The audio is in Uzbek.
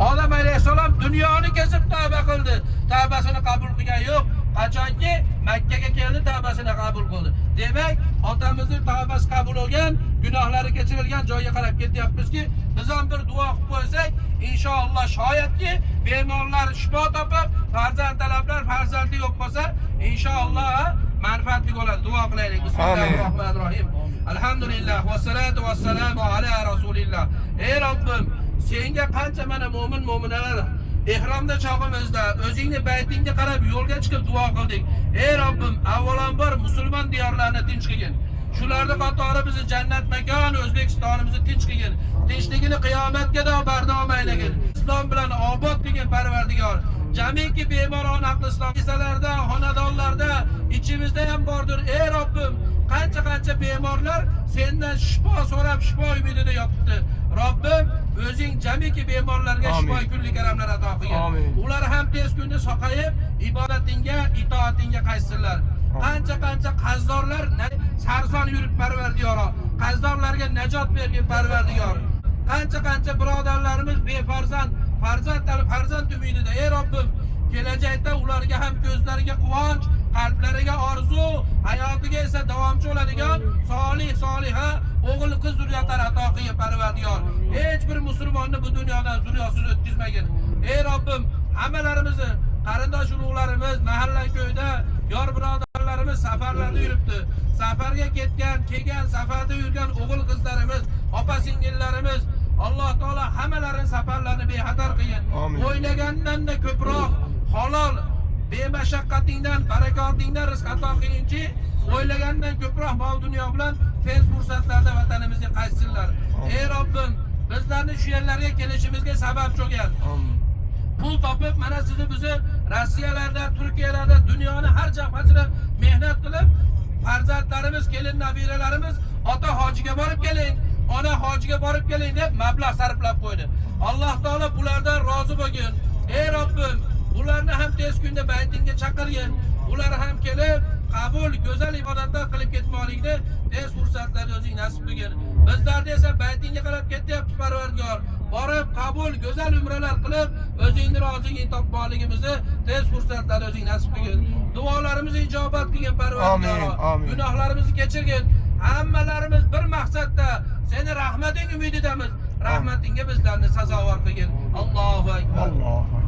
Odam alayhissalom dunyoni kesib tavba qildi. Tavbasini qabul qilgan yo'q. Qachonki Makkaga keldi, tavbasini qabul qildi. Demak, otamizning tavbasi qabul bo'lgan, gunohlari kechirilgan joyga qarab ketyapmizki, biz ham bir duo qilib qo'ysak, inshaalloh shoyatki bemorlar shifo topib, farzand talablar farzandli bo'lib qolsa, inshaalloh manfaatli bo'ladi. Duo qilaylik. Bismillahirrohmanirrohim. Alhamdulillah va salatu va salamu ala rasulillah. Ey Robbim, senga qancha mana mo'min mo'minalar ehromda chog'imizda o'zingni baytingga qarab yo'lga chiqib duo qildik. Ey Robbim, avvalambor musulmon diyorlarini tinch qilgin. Shularni qatori bizni jannat makon O'zbekistonimizni tinch qilgin. Tinchligini qiyomatga bardavom aylagin. Islom bilan obod qilgin, Parvardigor. Jamiki bemoron ahli islom kisalarda, xonadonlarda, ichimizda ham bordir. Ey Robbim, qancha qancha bemorlar sendan shifo so'rab, shifo umidida yotibdi. Robbim, o'zing jamiki bemorlarga Amin. shifo kulli karamlar ato qilgin. Amin. Ular ham tez kunda sog'ayib, ibodatingga, itoatingga qaytsinlar. Qancha qancha qarzdorlar sarson yurib, Parvardigoro. Qarzdorlarga najot bergin, Parvardigor. Qancha qancha birodarlarimiz befarzand, farzand farzand umidida. Ey Robbim, kelajakda ularga ham ko'zlariga quvonch, qalblariga orzu, hayotiga esa davomchi bo'ladigan solih soliha o'g'il qiz zurriyatlar ato qilgin, Parvardigor. Hech bir musulmonni bu dunyodan zurriyotsiz o'tkazmagin. Ey Robbim, hammalarimizni qarindosh urug'larimiz mahalla ko'yda yor birodarlarimiz safarlarda yuribdi. Safarga ketgan, kelgan, safarda yurgan o'g'il qizlarimiz, opa singillarimiz, Alloh taolo hammalarini safarlarini bexatar qilgin. Amin. O'ylagandan-da ko'proq halol, bemashaqqatingdan, barakotingdan rizq ato qilginchi, o'ylagandan ko'proq mol dunyo bilan tez fursatlarda vatanimizga qaytsinlar. Ey Robbim, bizlarni shu yerlarga kelishimizga sabab bo'lgan, Amin. pul topib mana sizni bizni Rossiyalarda, Turkiyalarda, dunyoni har jabhasida mehnat qilib, farzandlarimiz, kelin nabiralarimiz ota hojiga borib keling, ona hojiga borib keling deb mablag' sarflab qo'ydi. Alloh taolo bulardan rozi bo'lgin. Ey Robbim, ularni ham tez kunda baytingga chaqirgin. Ular ham kelib qabul, go'zal ibodatlar qilib ketmoqlikni tez fursatlarda o'zing nasib qilgin. Bizlarni esa baytingga qarab ketyapti, Parvardigor. Borib qabul, go'zal umralar qilib, o'zingni roziligingni topmoqligimizni tez fursatlarda o'zing nasib qilgin. Duolarimizni ijobat qilgin, Parvardigor. Amin, amin. Gunohlarimizni kechirgin. Hammalarimiz bir maqsadda seni rahmating umididamiz. Rahmatingga bizlarni sazovor qilgin. Allohu akbar. Allohu akbar.